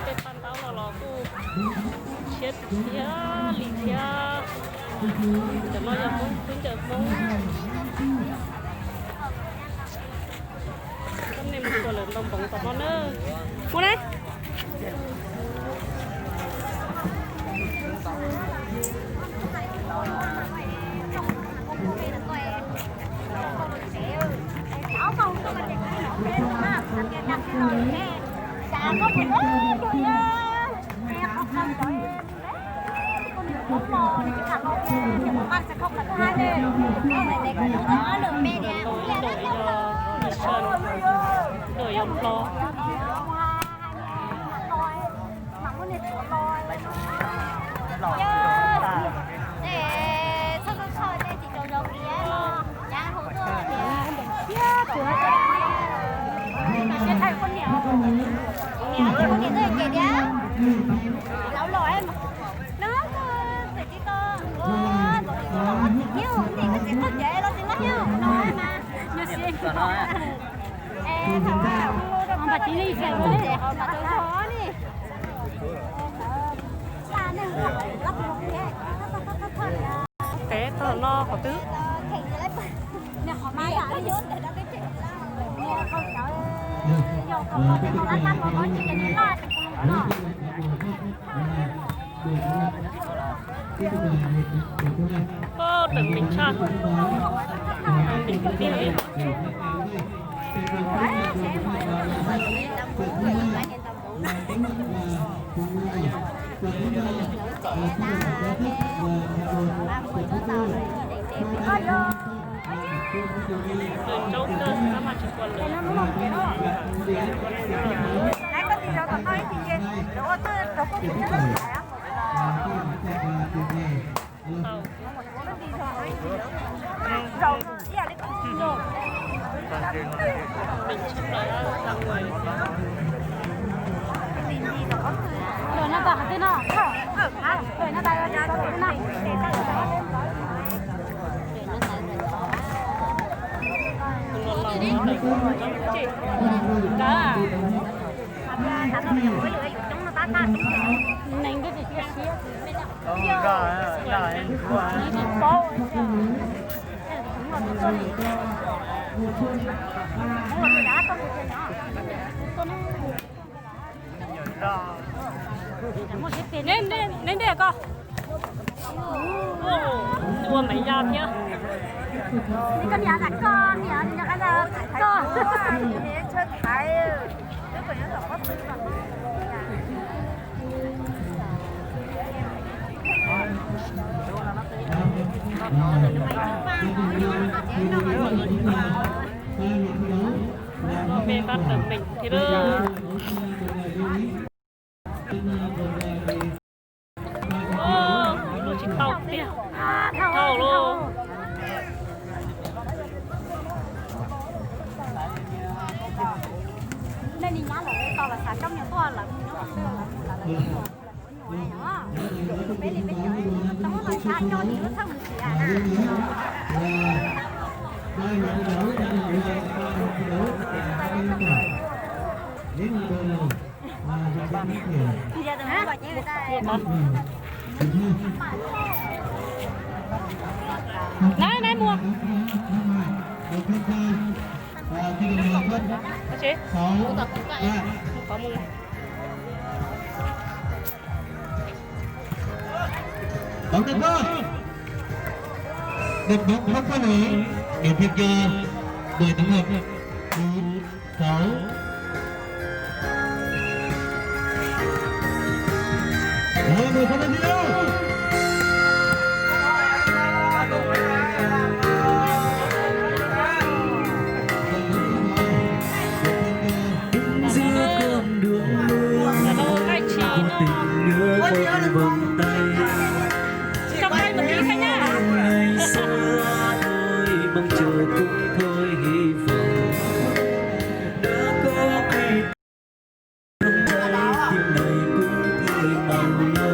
Tej paj ntaub no los kuj tshiab thiab li thiab. Cov no yog Hmoob, twb ncaws Hmoob. Koj nej mus txog lawm ntaus npoov tom no na. Mus na. Peb tog no qhov twg? Koj deem npem tshaj, npem tiag li. Nws ntsaub kawg, tab mas tsis pom lawm. Neb, neb, neb ntej ko. Ua Maiv Yaj thiab. Peb pab tawm meem thiab lawm. Ua, lub tsis tau tiag. Tau lauj. Nais, nais mus. Ua tsis, mus qhov mus. Tổng kết đó, một bốn không có điểm, điểm thiệt cho đội tổng hợp bốn sáu. Rồi, mười sáu tiếp theo. Giữa con đường mưa, có tình nhớ trong vòng tay. Trong tay một tí thôi nha. Ngày xa vời mong chờ cũng thôi hy vọng. Đã có ngày hôm nay tim này cũng thôi mong nhớ.